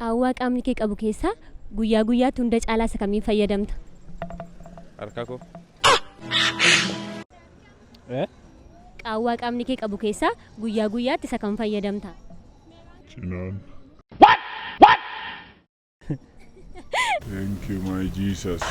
Qaawwaa qaamni kee qabu keessaa guyyaa guyyaatti hunda caalaa isa kamiin fayyadamta? Harka koo. Eh? Qaawwaa qaamni kee qabu keessaa guyyaa guyyaatti isa kam fayyadamta? Cinaan. Thank you, my Jesus.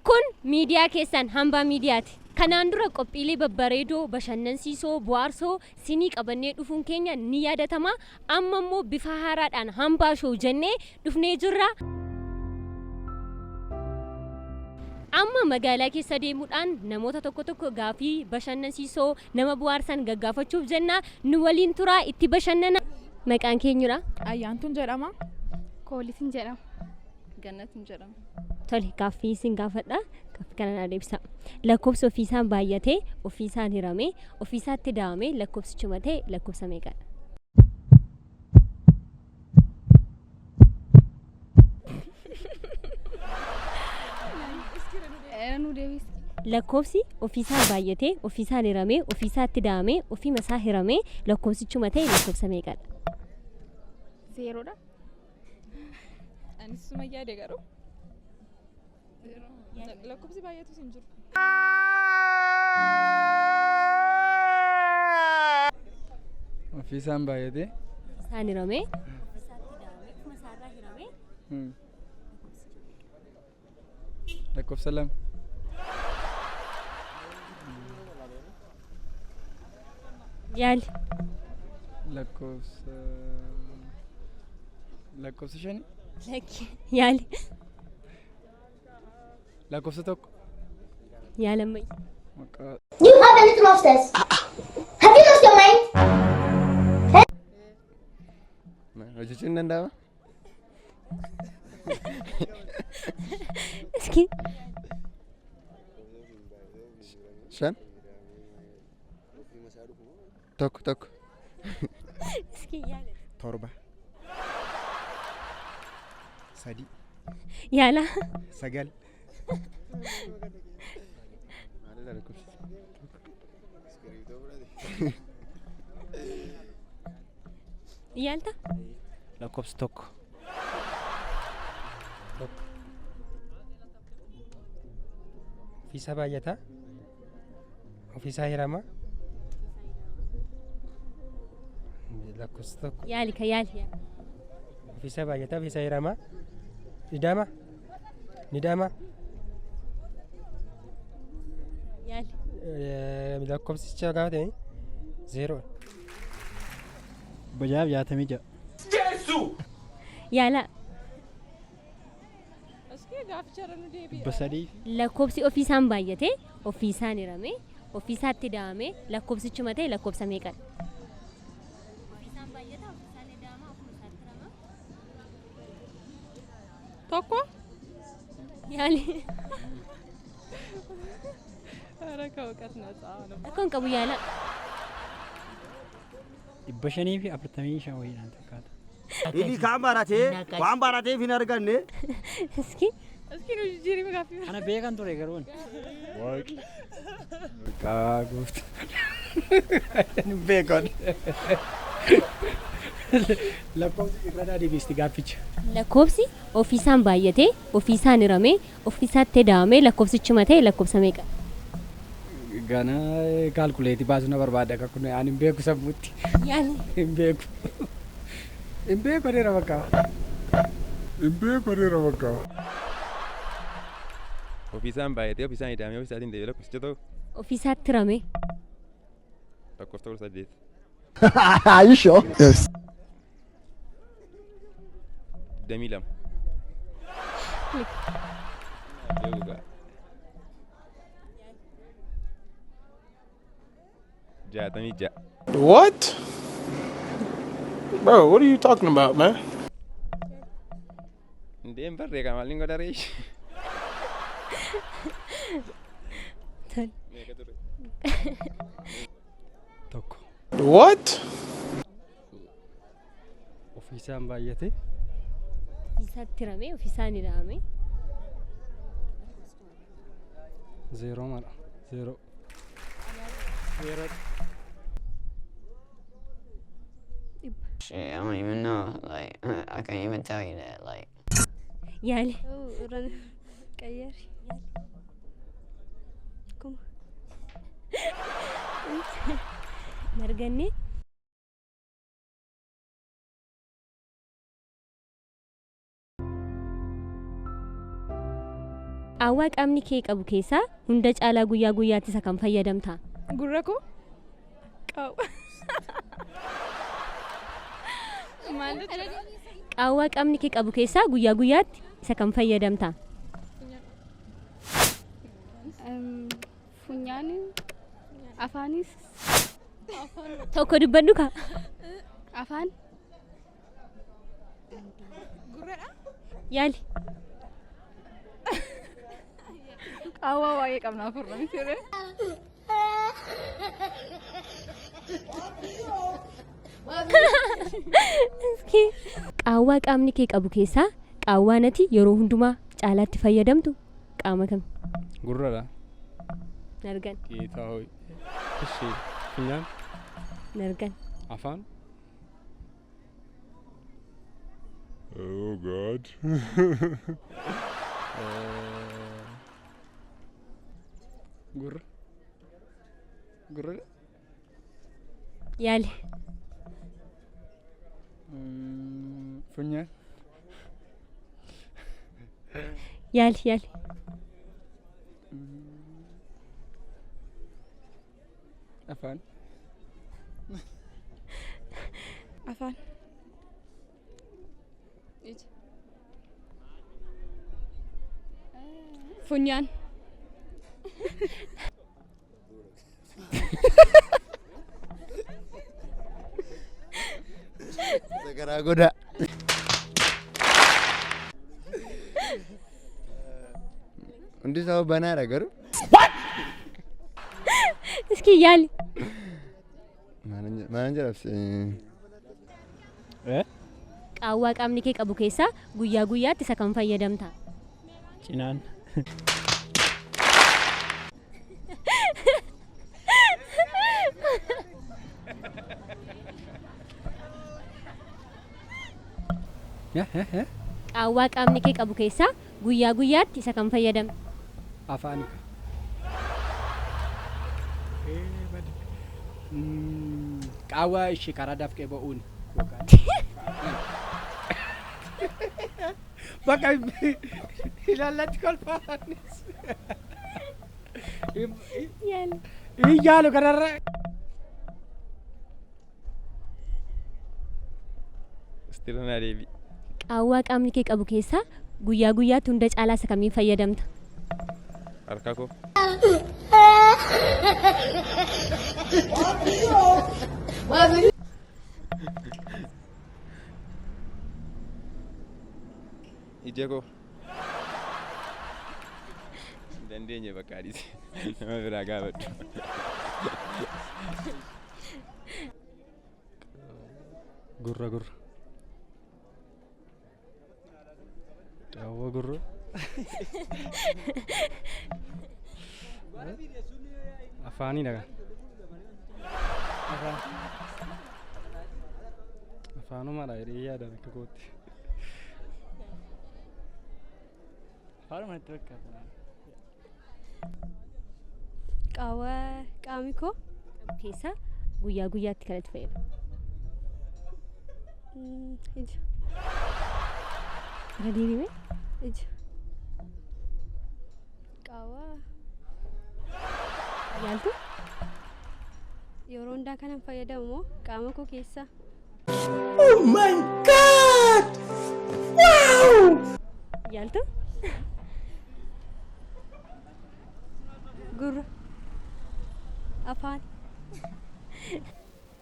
Kun miidiyaa keessan Hambaa Miidiyaati. Kanaan dura qophiilee babbareedoo, bashannansiisoo, bohaarsoo sinii qabannee dhufuun keenya ni yaadatama. Amma immoo bifa haaraadhaan Hambaa Show jennee dhufnee jirra. Amma magaalaa keessa deemuudhaan namoota tokko tokko gaaffii bashannansiisoo nama bohaarsan gaggaafachuuf jenna. Nu waliin turaa itti bashannana. Maqaan keenyudha? Ayyaantuun jedhama. Koolitiin jedhama. Gannatiin jedhama. Tole, gaaffii isin gaafadha. Gaaffii kana naa deebisa. Lakkoofsa ofiisaan baay'atee, ofiisaan hiramee, ofiisaatti daa'amee lakkoofsichuma ta'e lakkoofsa meeqadha? Nu deebisi. Lakkoofsi ofiisaan baay'atee, ofiisaan hiramee, ofiisaatti daa'amee, ofiima isaa hiramee lakkoofsichuma ta'e lakkoofsa meeqadha? Zeeroodha. Anis suma yaade garuu. Lakkoofsi baay'atus hin jiru. Ofiisaan baay'atee. Isaan hiramee, ofiisaatti daa'amee, ofuma isaarraa hiramee. Lakkoofsa 2. Yaali. Lakkoofsa 5. Lakki. Yaali. Lakkoofsa 1. Yaala ammayya. Maqaa. You have a little upstairs. Have you lost your mind? Hojjechuun hin danda'ama? Iski. 5. 1 1. Iski yaala. 7. 3. Yaala. 9. Maalidha lakkoofsi? Yaalta? Lakkoofsa 1. 1. Ofiisaa baay'ata. Ofiisaa hirama. Lakkoofsa 1. Yaali ka yaali. Ofiisaa baay'ata, ofiisaa hirama. Nidama. Nidama. Yaali. Lakkoofsicha gaafa ta'e 0. 666. Yaala. Iski gaaficharra nu deebi'a. 300. Lakkoofsi ofiisaan baay'atee, ofiisaan hiramee, ofiisaatti daa'amee lakkoofsichuma ta'e lakkoofsa meeqadha? Ofiisaan baay'ata, ofiisaan ida'ama, ofuma isaatti hirama. 1. Yaali. ኧረ ከእውቀት ነፃ ነው። Rakkoon qabu yaala. 545 wayiidhaan fakkaata. Inni kaan baratee waan barateef hin arganne. Iski. Iski nu jijjiirime gaaffii. Kana beekan ture garuu. Waaqi. Maqaa gooftaa. Hin beekan. Lakkoofsi irra deebisti gaafficha. Lakkoofsi ofiisaan baay'atee, ofiisaan hiramee, ofiisaatti daa'amee lakkoofsichuma ta'e lakkoofsa meeqa? Gana calculate baasuu na barbaada akka kun ani hin beeku sammuutti. Yaali. Hin beeku. Hin beeku adeera bakka. Hin beeku adeera bakka. Ofiisaan baay'atee ofiisaan ida'amee ofiisaatiin deebi'ee lakkoofsicha ta'u Ofiisaatti hiramee. Lakkoofsa 18. Are you sure? Yes. 22. Beeku gaa. 66. What? Bro, what are you talking about, man? Indeen barree kaa maaliin godha reesh? Tole. Meeqa ture? 1. What? Ofiisaan baay'ate. Ofiisaatti hiramee, ofiisaan ida'amee. 0 mala. 0. 0. 100. Shit, I don't even know. Like, I can't even tell you that. Like, Yaali. Qayyari. Kuma. Hin arganne. Qaawwaa qaamni kee qabu keessaa hunda caalaa guyyaa guyyaatti isa kam fayyadamta? Gurra koo. Qaawwa. Maal jechuudha? Qaawwaa qaamni kee qabu keessaa guyyaa guyyaatti isa kam fayyadamta? Funyaan, afaanis. Tokko dubbadhu kaa. Afaan. Gurradha? Yaali. Qaawwaa baay'ee qabna afurra miti ree. Qaawwaa qaamni kee qabu keessaa qaawwaan ati yeroo hundumaa caalaatti fayyadamtu qaama kami? Gurradha. Nargan. Geetaa ho'i. Ishee funyaan. Nargan. Afaan. Oh God. Gurra. Gurra. Yaali. Funyaan. Yaali, yaali. Afaan. Afaan. Ija. Funyaan. Garaa godha. Hundi isaa banaadha garuu. Iski yaali. Maalan jedha? Qaawwaa qaamni kee qabu keessaa guyyaa guyyaatti isa kam fayyadamta? Cinaan. Qaawwaa qaamni kee qabu keessaa guyyaa guyyaatti isa kam fayyadamta? Afaan. Qaawwaa ishee karaa dafqee ba'uun. Bakka ilaallatti kolfaanis. Yaali. Yaalu kanarra. Istirna deebi. Qaawwaa qaamni kee qabu keessaa guyyaa guyyaatti hunda caalaa isa kamiin fayyadamta? Harka koo. Ija koo. Hin dandeenye bakka adiis. Nama biraa gaafadhu. Gurra, gurra. Qaawwa gurra. Afaanidha kan. Afaan. Afaanumadha jedhee yaadan akka kootti. Afaanuma natti fakkaata. Qaawwaa qaamni koo keessaa guyyaa guyyaatti kan itti fayyadamu. Ija. Irra deebime? Ija. Qaawwaa. Yaaltu? Yeroo hundaa kanan fayyadamu moo qaama koo keessa? Oh my God! Wow! Yaaltu? Gurra. Afaan.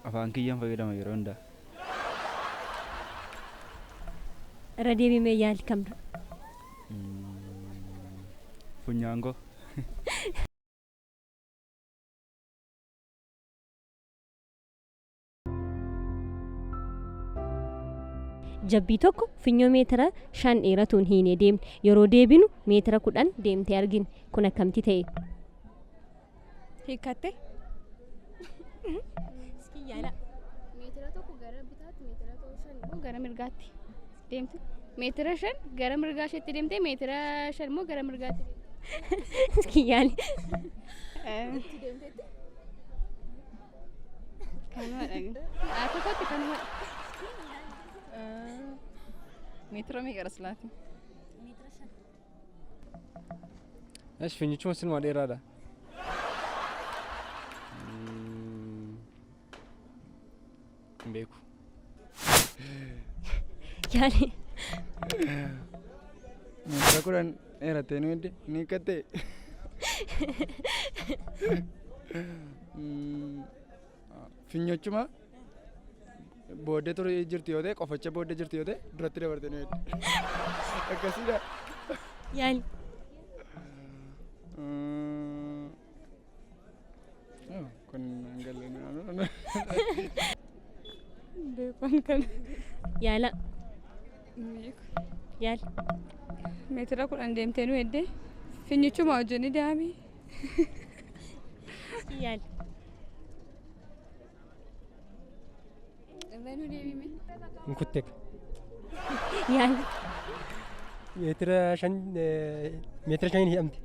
Afaan kiyyaan fayyadama yeroo hundaa. Irra deebimee yaali kamdha? Funyaan koo. Jabbii tokko funyoo meetira 5 dheeratuun hiinee deemne. Yeroo deebinu meetira 10 deemtee argine. Kun akkamitti ta'e? Hiikkatte? Iski yaala. Meetira 1 gara bitaatti meetira Meetira 5 immoo gara mirgaatti deemte. Meetira 5 gara mirgaa isheetti deemte, meetira 5 immoo gara mirgaatti deemte. Iski yaali. Kanumadha. Akka kootti kanumadha. Meetira meeqa silaati? Esh, finyichuma sinuma dheeraadha. Hin beeku. Yaali. Meetira 10 dheerattee nu hidde ni hiikkattee. Finyochuma booddee ture jirti yoo ta'e, qofacha booddee jirti yoo ta'e, duratti dabarte nu hidde. Akkasiidha. Yaali. Kun hin galle. Beekan kana. Yaala. Beeku. Yaali. Meetira 10 deemtee nu hedde. Finyichuma wajjin deemi. Yaali. Irra nu deebime. Hin kutte. Yaali. Meetira 5, meetira 5n hidhamte.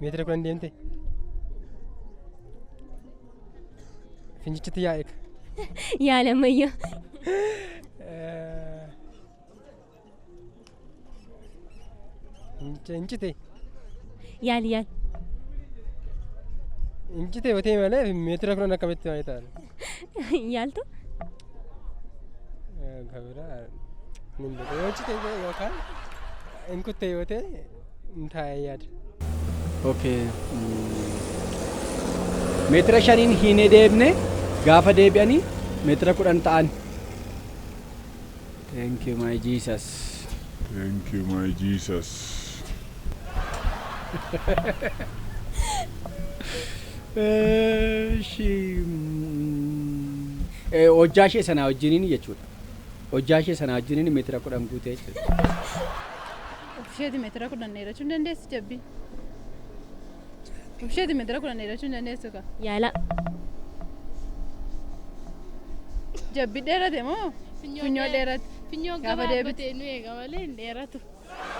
Meetira 10 deemte. Finyichitti yaa'e. Yaala ammayyoo. Hin cite. Yaali, yaali. Hin cite yoo ta'e malee meetira 10 akkamitti maal ta'a? Yaaltu? Gabira hin beeku. Yoo cite yookaan hin kutte yoo ta'e hin taa'ee yaada. Okay. Meetira 5n hiinee deemne, gaafa deebi'anii meetira 10 ta'an. Thank you, my Jesus. Thank you, my Jesus. Eshi, hojjaa ishee sanaa wajjiniin jechuudha. Hojjaa ishee sanaa wajjiniin meetira 10 guutee jechuudha. Ofisheeti meetira 10 dheerachuu hin dandeessu jabbii. Ofisheeti meetira 10 dheerachuu hin dandeessu ka. Yaala. Jabbii dheerate moo? Funyoo dheerate. Funyoo Gaafa gabaabbatee nu eega malee hin dheeratu.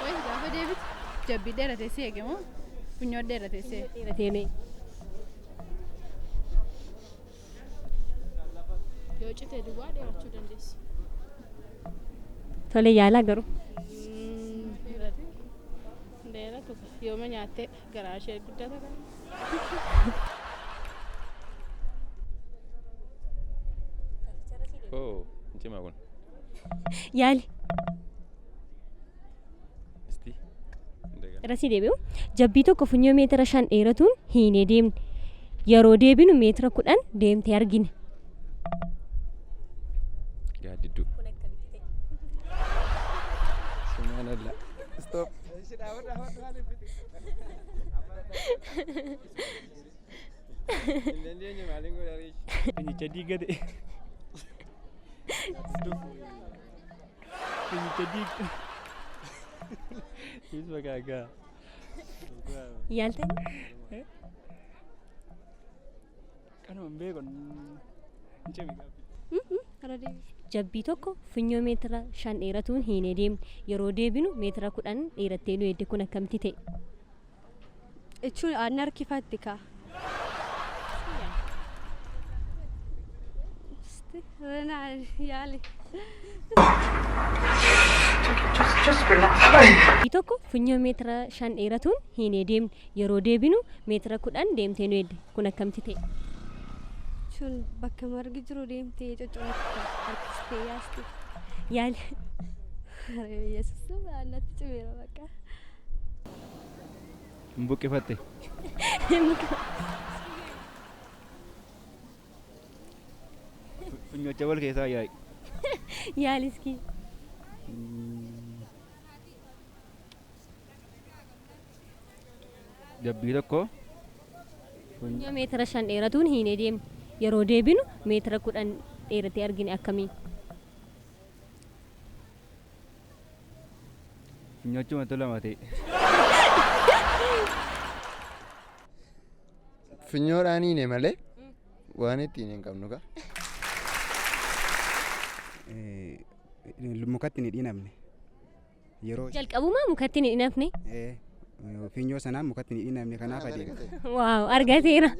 Wayis gaafa deebitu jabbii dheerate si eege moo? Funyoo dheerate si eege. Dheeratee nu eege. Yoo cite duwwaa dheerachuu dandeessu. Tole, yaalaa garuu. Dheerate. Dheeratu yooma nyaattee garaa ishee guddata kana. Oh, hin cimaa kun. Yaali. Isti. Irra si deebi'u. Jabbii tokko funyoo meetira 5 dheeratuun hiinee deemne. Yeroo deebinu meetira 10 deemtee argine. Gaaddidduu. Subhanallah. Stop. Hin dandeenye, maaliin godha reechi? Finyicha diigate. Finyicha diigate. Is bakka. Yaaltanii? Kanuma hin beeku. Hin cimi gaaffii. Irra deebisi. Jabbii tokko funyoo meetira 5 dheeratuun hiinee deemne. Yeroo deebinu meetira 10 dheerattee nu eedde, kun akkamitti ta'e? Jechuun aannan harkifatti kaa. Yaali. Jabbii tokko funyoo meetira 5 dheeratuun hiinee deemne. Yeroo deebinu meetira 10 deemtee nu eedde, kun akkamitti ta'e? Jechuun bakka margi jiru deemtee coccoratti harkistee yaasti. Yaali. Yesus, natti cimeera bakka. Hin buqqifatte. Funyocha wal keessaa yaa'i. Yaali iski. Jabbii tokko. Funyoo meetira 5 dheeratuun hiinee deemne. Yeroo deebinu meetira 10 dheeratee argine, akkamiin? Funyochuma lama ta'e. Funyoodhaan hiine malee waan ittiin hin qabnu ka. Mukatti hin hidhinamne. Yeroo Jalqabumaa mukatti hin hidhinamne. Finyoo sanaan mukatti hin hidhinamne, kanaaf adeema. Wow, argateera.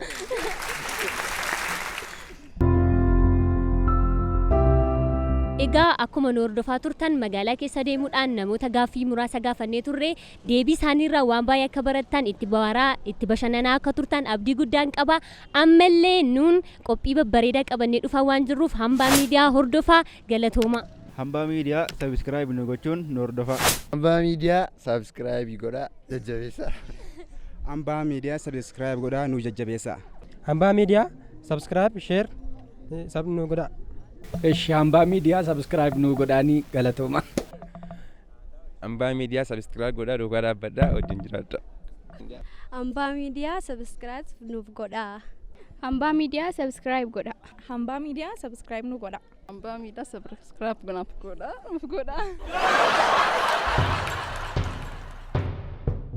Egaa akkuma nu hordofaa turtan, magaalaa keessa deemuudhaan namoota gaaffii muraasa gaafannee turre. Deebii isaaniirraa waan baay'ee akka barattan, itti bohaaraa, itti bashannanaa akka turtan abdii guddaan qaba. Ammallee nuun qophii babbareedaa qabannee dhufaa waan jirruuf Hambaa Miidiyaa hordofaa. Galatooma. Hambaa Miidiyaa subscribe nu gochuun nu hordofaa. Hambaa Miidiyaa subscribe godhaa, jajjabeessaa. Hambaa Miidiyaa subscribe godhaa, nu jajjabeessaa. Hambaa Miidiyaa subscribe, share, sub nu godhaa. Eshi, Hambaa Miidiyaa subscribe nu godhaanii, galatooma. Hambaa Miidiyaa subscribe godhaa, duukaa dhaabbadhaa, wajjin jiraadha. Hambaa Miidiyaa subscribe nuuf godhaa. Hambaa Miidiyaa subscribe godhaa. Hambaa Miidiyaa subscribe nu godhaa. Hambaa Miidiyaa subscribe nuuf godhaa. Nuuf godhaa.